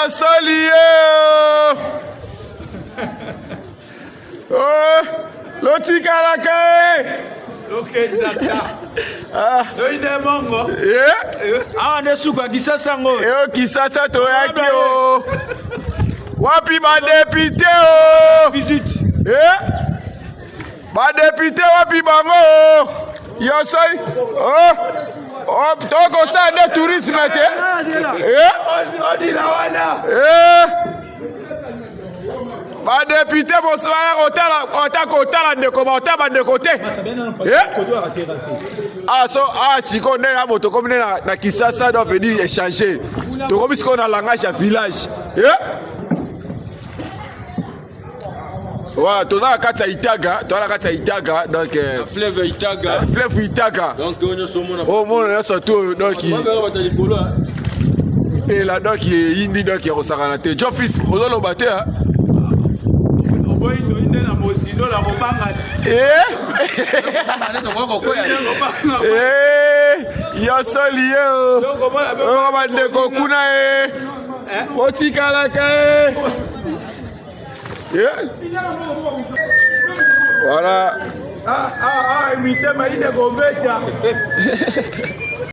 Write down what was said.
Ya sali ye oh, lotikalaka ye lokendaka ah. toyinde mongo eh? awa nde suka kisasa ngo eyo kisasa toyaki o oh. Wapi ba député o visite eh? Ba député wapi bango o yosoi o oh, tokosala nde tourisme te eh? Odila wana eh? Badepute bosala kotala ata kotala ndeko baotala bandeko te eh? ah, so ah, sikoyo nde ya moto tokomi nde na kisasa donc veni échanger tokomi sikoyo na langage ya village eh? Voilà, toza na kati ya Itaga, toza na kati ya Itaga donc euh, fleuve Itaga, euh, fleuve Itaga. Donc oyo nyonso omona. Oh mona nyonso tout donc. Bato likolo. Ela donc eyindi donc ya kosakana te. Jofis ozoloba te hein? Oboyi toyinde na mozindo na kobanga. Eh? Eh, yosoli ye o. Oyo bandeko kuna ye. Otikalaka ye. Yeah. Voilà. Ah, ah, ah, mitema ine kobeta.